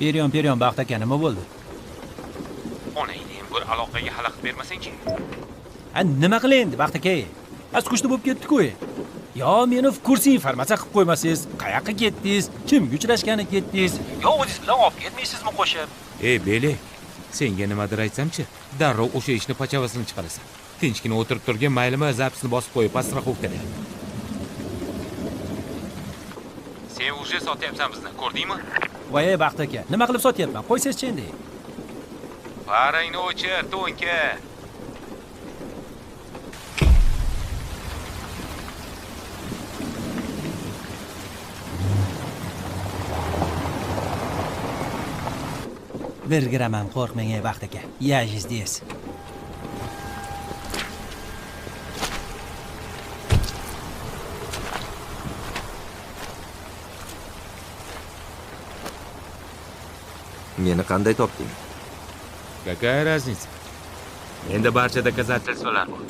Periyon, periyon, Baxt aka, nima bo'ldi? Onangni ham bir aloqaga xalaqit bermasang-chi. A, nima qilay endi, Baxt aka? A, skuchni bo'lib ketdi-ku. Yo, meni в курсе informatsiya qilib qo'ymasangiz, qayoqqa ketdingiz, kimga uchrashgani ketdingiz, yo o'zingiz bilan olib ketmaysizmi qo'shib? Ey, Beli, senga nimadir aytsamchi, darrov o'sha ishni pachavasini chiqarasan. Tinchgina o'tirib turgin, maylimi, запись ni bosib qo'y, подстраховка da. Sen уже sotyapsan bizni, ko'rdingmi? Voy, Baxt aka, nima qilib sotyapman? Qo'ysangizchi endi. Farangni o'chir, to'nka. Bir gram ham qo'rqmang, ey Baxt aka. Я же здесь. Meni qanday topding? Какая разница? Endi barcha доказательство lar bor.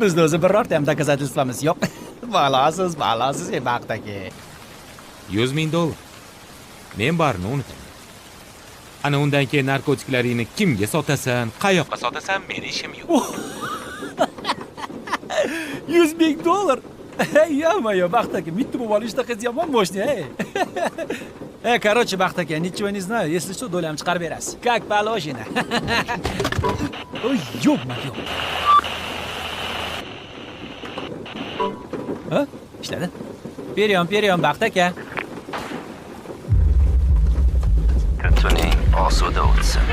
Bizni o'zi birorta ham доказательство miz yo'q. Balosiz, balosiz, ey Baxt aka. 100 ming dollar. Men barini unutaman. Ana undan keyin narkotiklaringni kimga sotasan, qayoqqa sotasan, meni ishim yo'q. 100 ming dollar. Ё-моё, Baxt aka, mitti bo'lib olishda qiz yomon мощный, ey. Короче, Baxt aka, ничего не знаю. Если что, доля m chiqarib berasiz. Как положено. Ой, ё-моё. Ha? Ishladi. Periyon, periyon, Baxt aka. Tuning osuda o'tsin.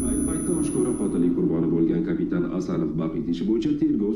Ayni paytda oshkora qotillik qurboni bo'lgan kapitan Asanov Baqit ishi bo'yicha tergov